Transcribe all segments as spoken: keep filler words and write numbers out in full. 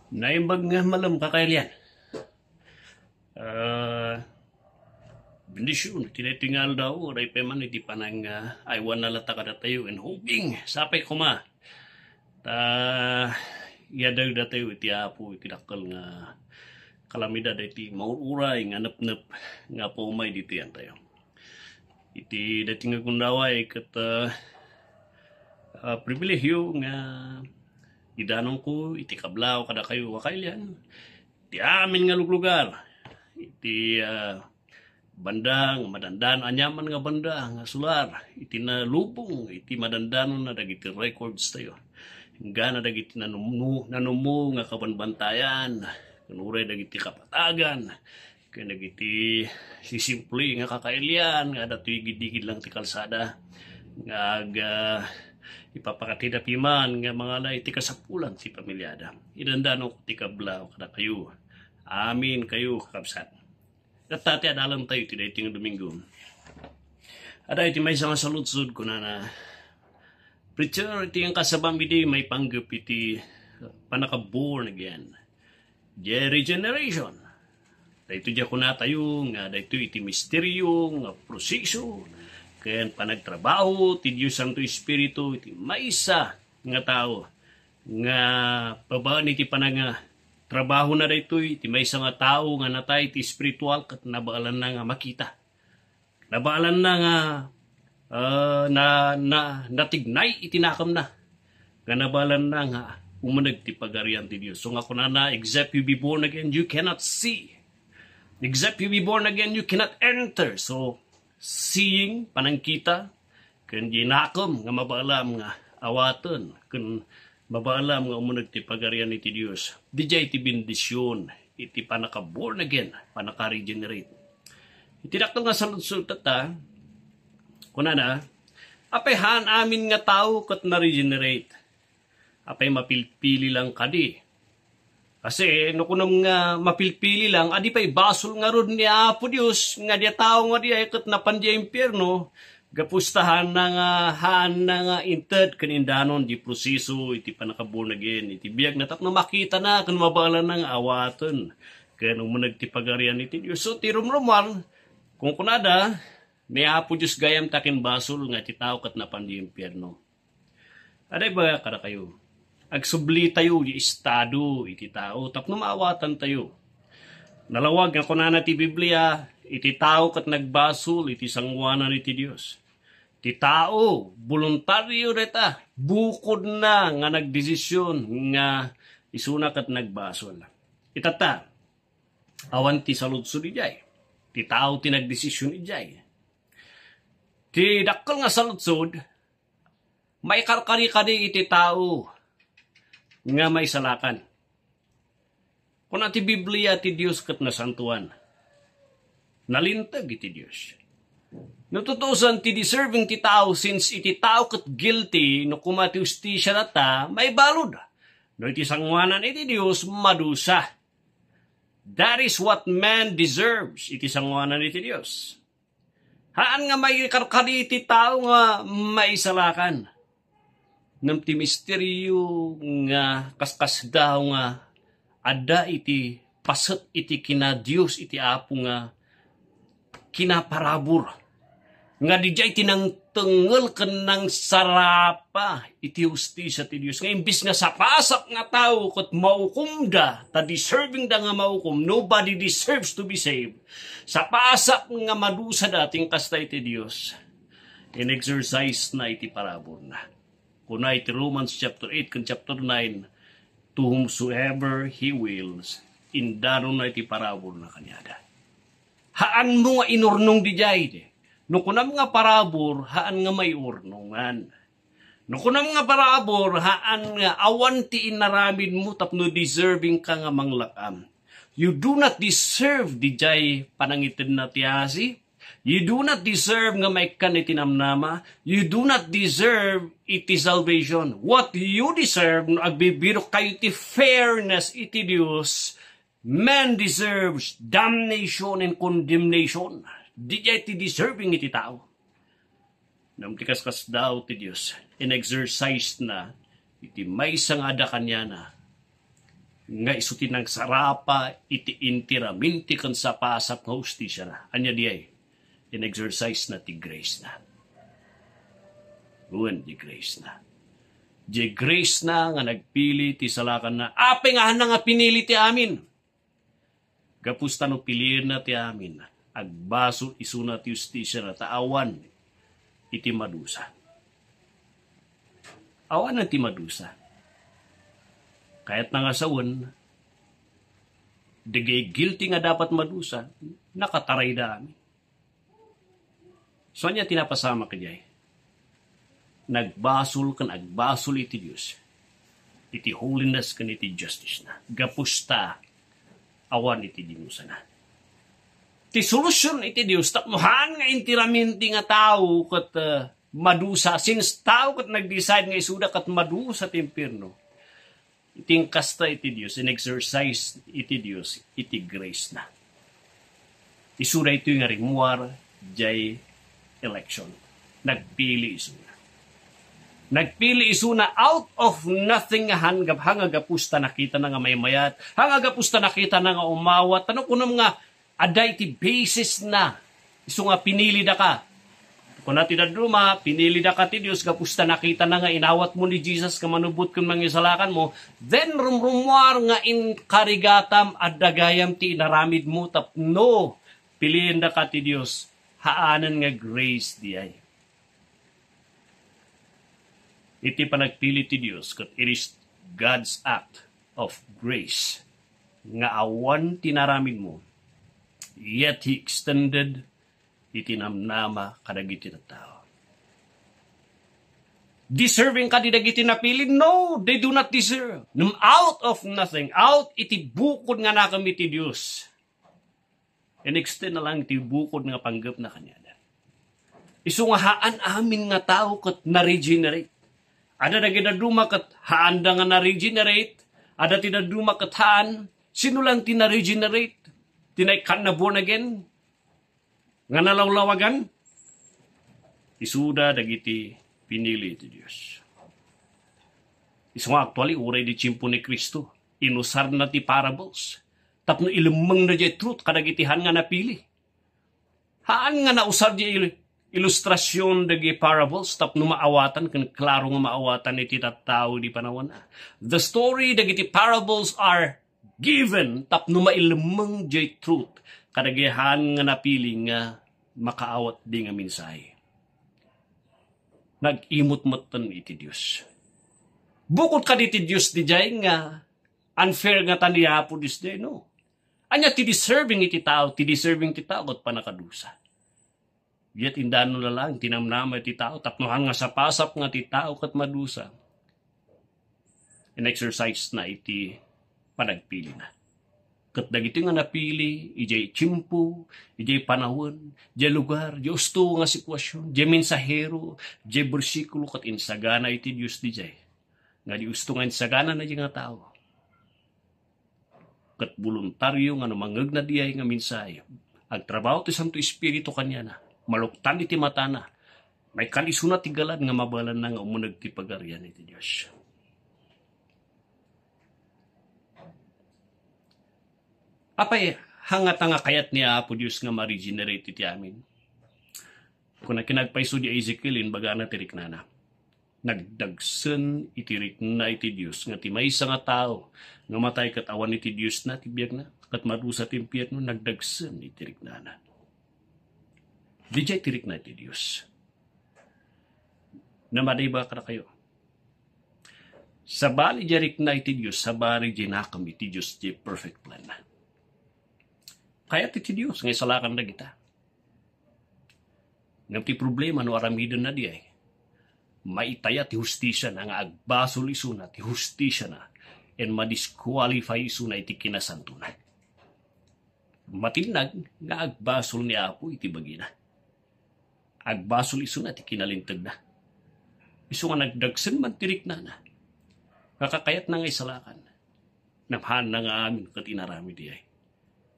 Naimbag nga malem, kakailian. Ah, bendision iti daytoy nga aldaw, uray pay man iti panang, ah, aywan na latta kadatayo, and hoping, sapay koma. Ta, iyadagdatayo iti Apo, iti dakkel nga kalamidad, iti maur-uray nga nepnep nga pumay ditoy antayo. Iti daytoy nga gundaway ket, ah, ah, pribilehiyo nga idanonko iti kablaaw kadakayo, kakailian, iti amin nga luglugar, iti, ah, banda nga madandan, aniaman nga banda nga sular, iti nalubong iti madandanon na dagiti records tayo. Inggana dagiti nanumno-, nanumo nga kabanbantayan, ken uray dagiti kapatagan, ken dagiti sisimpli nga kakailian nga adda toy igidgid lang ti kalsada nga ag-, ah, ipapakatida piman nga mangala iti kasapulan ti pamiliada. Idandanok ti kablaaw kadakayo. Amin kayo, kakabsat. Ket ta ti adalem tayo iti daytoy nga Domingo. Adda iti maysa nga saludsod, kunana, "Preacher, iti inkasabam idi maipanggep iti pannaka-born again, the regeneration." Daytoy diay kunatayo nga daytoy iti misterio nga proseso ken panagtrabaho ti Dios Santo Espiritu iti maysa nga tao nga babaen iti panagtrabahona daytoy, iti maysa nga tao nga natay ti espiritual ket nabaelanna nga makita. Nabaelanna nga, ah, na, na, natignay iti nakemna. Nga nabaelanna nga umuneg ti Pagarian ti Dios. So nga kunana, "Except you be born again, you cannot see. Except you be born again, you cannot enter." So, seeing, panangkita, ken di nakem nga mabaelam nga awaten, ken mabaelam nga umuneg ti Pagarian iti Dios. Didiay ti bendision iti pannaka-born again, pannaka-regenerate. Iti dakkel nga saludsod tatta, kunana, "Apay haan amin nga tao ket na-regenerate? Apay mapilpili lang kadi?" Kasi no kunam nga mapilpili lang, adi pay basol ngarud ni Apo Dios nga diay tao nga diay ket napan diay impierno, gapu ta haanna nga, haanna nga inted ken indanon di proseso iti pannaka-born again iti biagna tapno makitana ken mabaelanna nga awaten ken umuneg ti Pagarian iti Dios. So, ti rumrumuar, kunkunada, ni Apo Dios gayam ta ken basol nga ti tao ket napan di impierno. Adda ibaga kadakayo, agsublitayo di estado iti tao tapno maawatantayo. Nalawag nga kunana ti Biblia, "Iti tao ket nagbasol iti sangoanan iti Dios." Ti tao, boluntario dayta, bukodna nga nagdesisyon nga isuna ket nagbasol. Itatta, awan ti saludsod idiay. Ti tao ti nagdesisyon idiay. Ti dakkel nga saludsod, maikarkari kadi iti tao nga maisalakan. Kuna ti Biblia, ti Dios ket nasantoan. Nalinteg iti Dios. No tutuosen ti deserving ti tao, since iti tao ket guilty, no kuma ti hustisia data, maibalud. No iti sangoanan iti Dios, madusa. That is what man deserves iti sangoanan iti Dios. Haan nga maikarkari ti tao nga maisalakan. Ngem ti misterio nga kaskasdaaw nga adda iti paset iti kina Dios iti Apo nga kinaparabur. Nga didiay ti nangtengngel ken nangsarapa iti hustisia ti Dios. Nga imbis nga sapasap nga tao ket maukomda, ta deserving da nga maukom, nobody deserves to be saved. Sapasap nga madusada ti inkasta iti Dios. In-exercise na iti paraburna. Kuna iti Romans chapter eight ken chapter nine, "To whomsoever he wills," indanonna iti paraburna kaniada. Haanmo nga inurnong didiay. No kunam nga parabur, haan nga maiurnongan. No kunam nga parabur, haan nga awan ti inaramidmo tapno deserving ka nga manglak-am. You do not deserve didiay panangitedna ti asi. You do not deserve nga maikkan iti namnama. You do not deserve iti salvation. What you deserve, no agbibirok kayo iti fairness iti Dios, man deserves damnation and condemnation. Didiay ti deserving iti tao. Ngem ti kaskasdaaw ti Dios, in-exercise na iti maysa nga adda kaniana. nga isu ti nangsarapa iti intiramin ti ken sapasap nga hustisiana. Ania diay? In-exercise na ti grace na. Wen, di grace na. Di grace na nga nagpili ti salakanna. Apay nga hanna nga pinili ti amin? Gapu ta no pilienna ti amin, agbasol isuna ti hustisiana ta awan iti madusa. Awanen ti madusa. Kayatna nga sawen, dagiti guilty nga dapat madusa, nakatarayda amin. So, ania ti napasamak idiay? Nagbasol ken agbasol iti Dios, iti holiness ken iti justice na. Gapu ta awan iti dinusana. Ti solution iti Dios, tapno haan nga intiramin ti nga tao ket, eh, madusa, since tao ket nag-decide nga isuda ket madusa ti impierno. Iti inkasta iti Dios, in-exercise iti Dios iti grace na. Isu daytoy nga rimmuar jay election. Nagpili isuna. Nagpili isuna out of nothing nga han-, hanga gapu ta nakitana nga maymayat, hanga gapu ta nakitana nga umawat. Ano kunom nga adda iti basis na isu nga pinili daka. Kuna ti dadduma, pinili daka ti Dios gapu ta nakitana nga inawatmo ni Jesus nga manubot ken mangisalakanmo, then rumrummuar nga inkarigatam, adda gayam ti inaramidmo tapno pilien daka ti Dios, haanen nga grace diay. Iti panagpili ti Dios, ket it is God's act of grace nga awan ti naramidmo, yet He extended iti namnama kadagiti tattao. Deserving kadi dagiti napili? No, they do not deserve. Ngem out of nothing, out iti bukod nga nakem iti Dios, in-extend na lang ti bukod nga panggepna kaniada. Isu nga haan amin nga tao ket na-regenerate. Adda dagiti dadduma ket haanda nga na-regenerate, adda ti dadduma ket haan. Sino lang ti na-regenerate? Ti naikkan nga born again? Nga nalawlawagan? Isuda dagiti pinili ti Dios. Isu nga actually, uray di tiempo ni Cristo, inusarna ti parables tapno ilemmengna diay truth kadagiti haan nga napili. Haan nga nausar diay il-, ilustrasion dagiti parables tapno maawatan ken klaro nga maawatan iti tattao di panawen. The story dagiti parables are given tapno mailemmeng diay truth kadagiti haan nga napili nga makaawat di nga mensahe. Nag-imot metten iti Dios. Bukod kadi ti Dios diay nga unfair nga ta ni Apo Dios diay, no? Ania ti deserving iti tao? Ti deserving ti tao ket pannakadusa. Yet indano na lang ti namnama iti tao, tapno haan nga sapasap nga ti tao ket madusa. In-exercise na iti panagpilina. Ket dagiti nga napili, idiay tiempo, idiay panawen, idiay lugar, idiay usto nga sitwasyon, idiay mensahero, idiay bersikulo, ket insagana iti Dios diay. Nga di usto nga insagana na diay nga tao. Ket boluntario nga no mangngegna diay nga mensahe, agtrabaho ti Santo Espiritu kaniana, maluktan iti matana, maikkan isuna ti galad nga mabalinna nga umuneg ti Pagarian iti Dios. Apay, hangata nga kayat ni Apo Dios nga ma-regenerate iti amin? Kuna kinagpayso di Ezekiel, imbagana ti riknana. Nagdagsen iti rikna iti Dios nga ti maysa nga tao nga matay ket awan iti Diosna ti biagna, ket madusa ti impierno, nagdagsen iti riknana. Diay ti rikna iti Dios. Namadiba kadakayo. Sabali diay rikna iti Dios, sabali diay nakem iti Dios, diay perfect plan na. Kayat iti Dios nga isalakan dagita. Ngem ti problema no aramidenna diay, maitaya ti hustisiana nga agbasol isuna ti hustisiana, and ma-disqualify isuna iti kinasantona. Matinnag nga agbasol ni Apo iti bagina. Agbasol isuna ti kinalintegna. Isu nga nagdagsen man ti riknana nga kakayatna nga isalakan. Naphanna nga amin ket inaramid diay.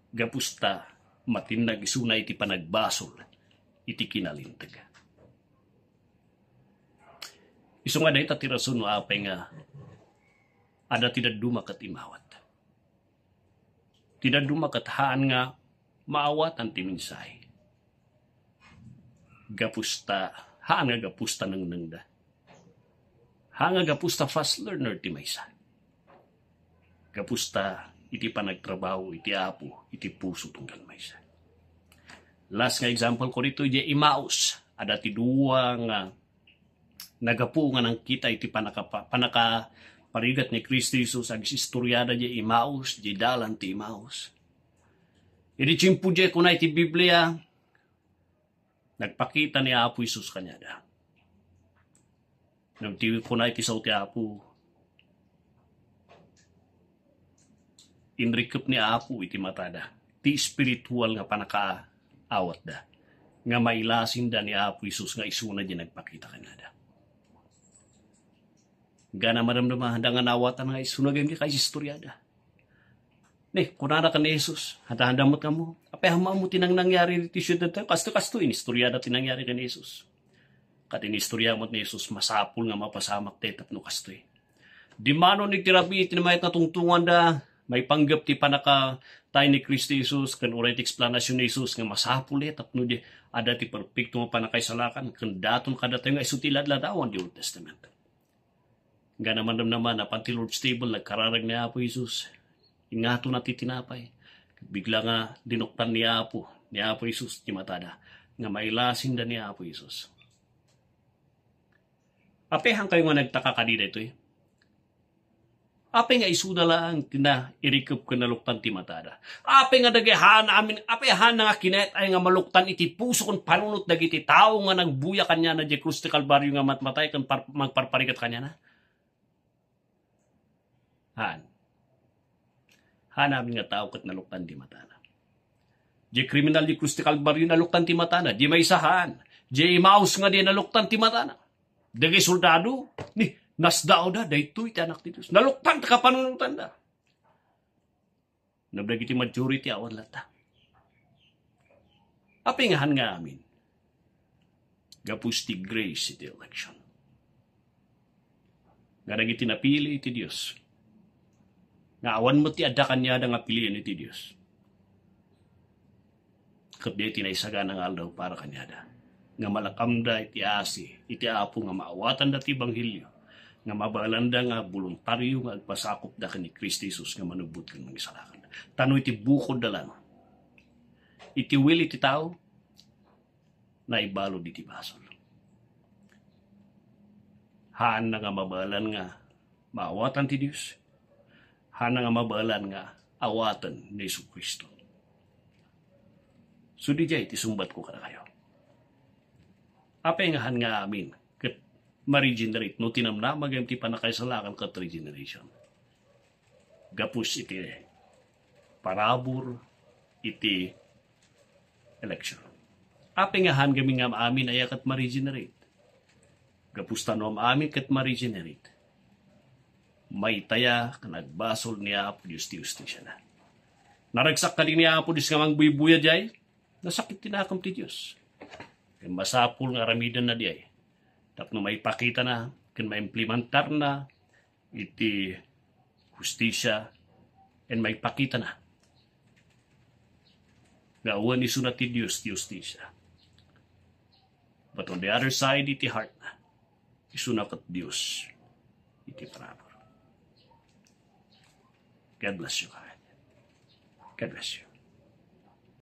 Gapu ta, matinnag isuna iti panagbasol iti kinalinteg. Isu nga dayta ti rason no apay nga adda ti dadduma ket imawat. Ti dadduma ket haan nga maawatan ti mensahe. Gapusta, haan nga gapusta nengnengda. Haan nga gapusta fast learner ti maysa. Gapusta iti panagtrabaho iti Apo iti puso tunggal maysa. Last nga example ko dito, idiay Emmaus. Adda ti dua nga nagapu nga nangkita iti panakapa-, panakaparigat ni Cristo Jesus, agistoriada idiay Emmaus, idiay dalan ti Emmaus. Idi tiempo idiay kuna iti Biblia, nagpakita ni Apo Jesus kaniada. Ngem ti kuna iti sao ti Apo, inrikep ni Apo iti matada ti espiritual nga panakaawatda, nga mailasinda ni Apo Jesus nga isuna diay nagpakita kaniada. Gana madamdama, haan da nga naawatan nga isuna gayam diay kaistoriada. Ni, kunana ken ni Jesus, "Handa-handa met kamo. Apay, ammom ti nang-, nangyari iti siudad tayo?" Kasto, kasto, inistoriada ti nangyari ken ni Jesus. Ket inistoriada met ni Jesus, masapul nga mapasamak tayo tapno kastoy. Dimmano iti rabii iti mayat nga tungtunganda, maipanggep ti panakatay ni Cristo Jesus, ken uray ti eksplanasyon ni Jesus nga masapul tayo tapno di, adda ti perpekto nga panakaisalakan, ken daton kadatayo nga isu ti ladladawan ti Old Testament. Gana madamdama, napan ti Lord's table, nagkararag ni Apo Jesus. Ingatona ti tinapay. Bigla nga dinuktan ni Apo, ni Apo Jesus ti matada, nga mailasinda ni Apo Jesus. Apay, haan kayo nga nagtaka kadi daytoy? Apay nga isuda laeng ti nairikep ken naluktan ti matada? Apay nga dagiti haan amin, apay haan nga kinayat-ay nga maluktan iti puso ken panunot dagiti tao nga nagbuya kaniana diay krus ti Kalbario nga matmatay ken par-, magparparigat kaniana? Haan. Haan amin nga tao ket naluktan ti matana. Diay kriminal diay krus ti Kalbario, naluktan ti matana. Diay maysa, haan. Diay Emmaus nga diay, naluktan ti matana. Dagiti soldado, ni, nasdaawda, daytoy ti Anak ti Dios. Naluktan ti kapanunotanda. Ngem dagiti majority, awan latta. Apay nga haan nga amin? Gapu iti grace iti election. Nga dagiti napili iti Dios, nga awan met ti adda kaniada nga pilian iti Dios. Ket diay ti naisagana nga aldaw para kaniada, nga malakamda iti asi iti Apo, nga maawatanda ti ebanghelio, nga mabalanda nga boluntario nga agpasakopda ken ni Cristo Jesus nga manubbot ken mangisalakan. Tano iti bukodda lang. Iti will iti tao, naibalud iti basol. Haanna nga mabaelan nga maawatan ti Dios. Haanna nga mabaelan nga awaten ni Jesu-Cristo. So, diay ti sungbatko kadakayo. Apay nga haan nga amin ket ma-regenerate no tinamnama gayam ti panakaisalakan ket regeneration? Gapu iti parabur iti election. Apay nga haan gamin nga amin aya ket ma-regenerate? Gapu ta no amin ket ma-regenerate, mayta aya ken agbasol ni Apo Dios ti hustisiana. Naragsak kadi ni Apo Dios nga mangbuybuya diay? Nasakit ti nakem ti Dios. Ken masapul nga aramidenna diay tapno maipakitana ken maimplementarna iti hustisia, ken maipakitana nga awan isuna ti Dios ti hustisia. But on the other side, iti heartna, isuna ket Dios iti parabur. God bless you, kawit. God bless you.